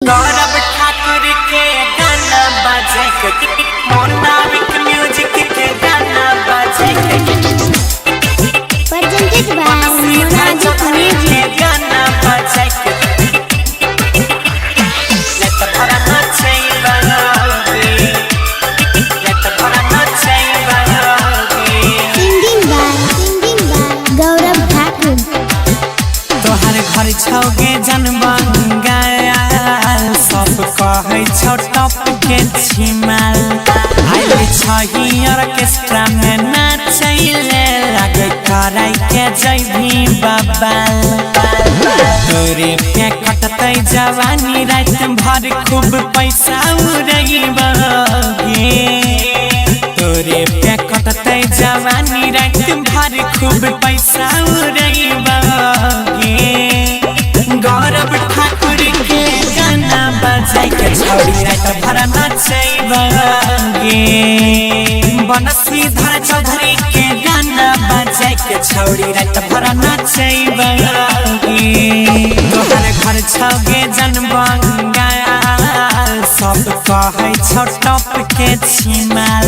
गौरव ठाकुर के गाना बजे के, मोनाबिक म्यूजिक के गाना बजे के। Presented by Bansidhar Monadic Chaudhary Music. के गाना बजे के, लत भरा नाचे बहोगी, लत भरा नाचे बहोगी। Singing by Gaurav Thakur. तोहर घर छौगे जनबंगाल, सब कहै छौ टप के छिमाल। आइल छही ऑर्केस्ट्रा में नाचैले, लागै कराई के जैभी बबाल। तोरे पे कटतै जवानी राति भर, खूब पैसा उड़ैबगे। तोरे पे कटतै जवानी राति भर, खूब पैसा उड़ैबगे। गौरव ठाकुर के गाना बजाय के छौड़ी राति भर नचैबगे। बनसीधर चौधरी के गाना बजाय के छौड़ी राति भर नचैबगे। तोहर घर छौगे जनबंगाल, सब कहै छौ टप के छिमाल।